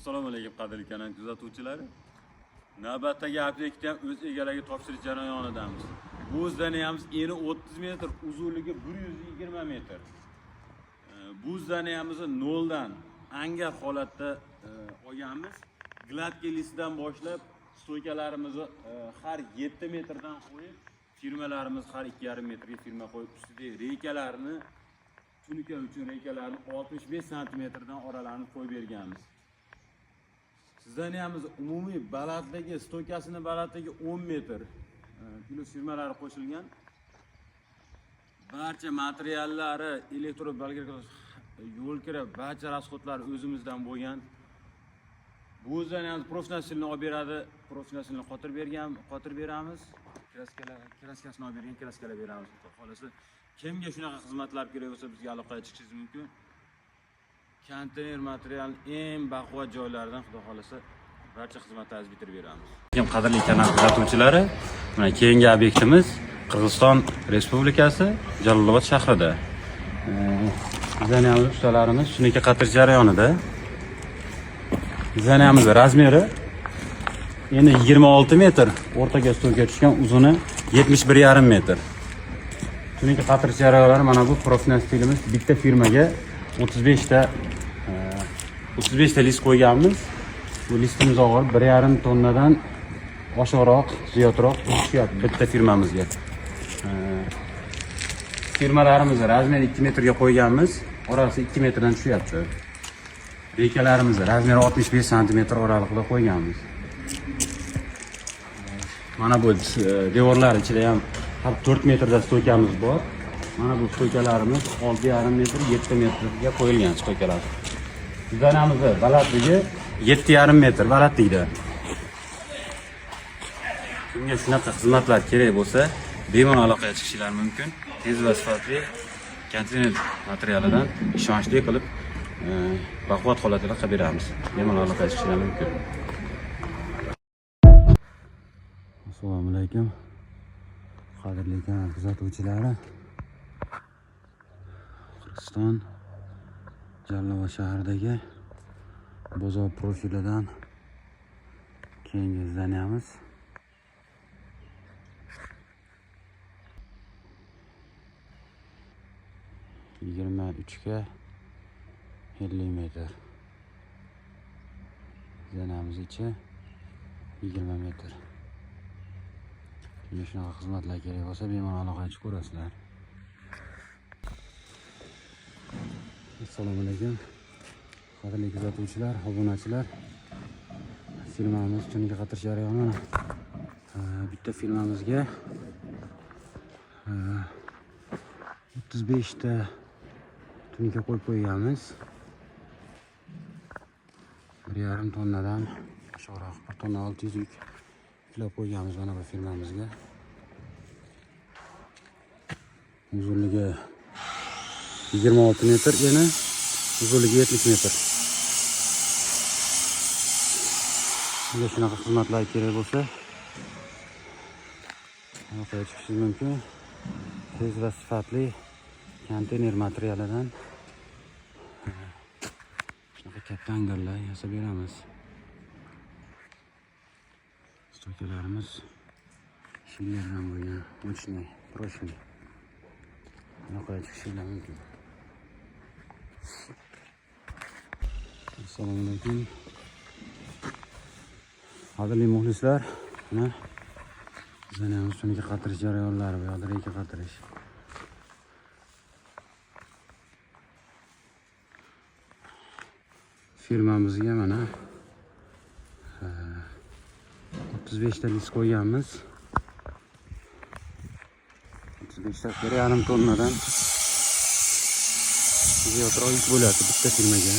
Assalomu alaykum, qadrli kanal kuzatuvchilari. Navbatdagi obyektni ham o'z egalariga topshirish jarayonidamiz. Bu здания miz eni 30 metr, uzunligi 120 metr. Bu здания mizni noldan angar holatda olganmiz. Гладкий listdan boshlab стойка larimizni har 7 metrdan qo'yib, firmalarimiz har 2,5 metrga firma qo'yib, ustida reykalarni, tunuka uchun reykalarni 65 santimetrdan oralarini qo'yib berganmiz. Здания miz umumiy balandligi, стойка sini balandligi 10 metr. Plyus firmalari qo'shilgan. Barcha materiallari, elektro yo'l kira, barcha расход lari o'zimizdan bo'lgan. Bu здания miz профнастил ni olib beradi, профнастил ni qotirib bergan, qotirib beramiz. Краска lar, краска sini olib bergan, краска lar beramiz. Xudo xohlasa. Kimga shunaqa xizmatlar kerak bo'lsa, bizga aloqaga chiqishingiz mumkin. Konteyner material eng baquvvat joylaridan, xudo xohlasa, barcha xizmatlarimizni bitirib beramiz. Qadrli kanal kuzatuvchilari, mana keyingi obyektimiz Qirg'iziston Respublikasi, Jalolobod shahrida. Здания miz ustalarimiz tunuka qatirish jarayonida. Здания miz размер i endi 26 metr, o'rtaga стойка tushgan, uzuni 71,5 metr. Tunuka qatirish jarayonlari, mana bu профнастил imiz, bitta firmaga 35 ta 35 ta list qo'yganmiz. Bu listimiz og'ir, 1,5 tonnadan oshiqroq, ziyodroq tushyapti bitta firmamizga. Firmalarimizni размер 2 metrga qo'yganmiz, orasi 2 metrdan tushyapti. Reykalarimizni размер i 65 santimetr oralig'ida qo'yganmiz. Mana bu devorlar ichida ham har 4 metrda стойка miz bor. Mana bu стойка larimiz 6,5 metr, 7 metrga qo'yilgan стойка lar. Здания mizni balandligi 7,5 metr balandlikda. Kimga shunaqa xizmatlar kerak bo'lsa, bemalol aloqaga chiqishlari mumkin. Tez va sifatli konteyner materialidan ishonchli qilib, baquvvat holatida qilib beramiz. Bemalol aloqaga chiqishlari mumkin. Assalomu alaykum. Qadrli kanal kuzatuvchilari. Qirg'iziston, Jalolobod shahridagi bozor profilidan keyingi здания miz. 23ga 50 metr. Здания miz ichi 20 metr. Kimga shunaqa xizmatlar kerak bo'lsa, bemalol aloqaga chiqaverasizlar. Assalomu alaykum. Qadrli kuzatuvchilar, obunachilar. Firmamiz tunuka qatirish jarayoni mana. Bitta firmamizga 35 ta tunuka qo'yib qo'yganmiz. 1,5 tonnadan oshiqroq, 1 tonna 600 yuk yuklab qo'yganmiz mana bu firmamizga. Uzunligi 26 metr, eni, uzunligi 70 metr. Sizga shunaqa xizmatlar kerak bo'lsa, aloqaga chiqishingiz mumkin. Tez va sifatli konteyner materialidan shunaqa katta angarlar yasab beramiz. Стойка larimiz shillerdan bo'lgan, мощный, прочный. Aloqaga chiqishinglar mumkin. Assalomu alaykum. Qadrli muxlislar, mana здания miz tunuka qatirish jarayonlari, bu yoqda reyka qatirish. Firmamizga mana 35 ta list qo'yganmiz. 35 ta 1,5 tonnadan ziyodroq yuk bo'lyapti bitta firmaga.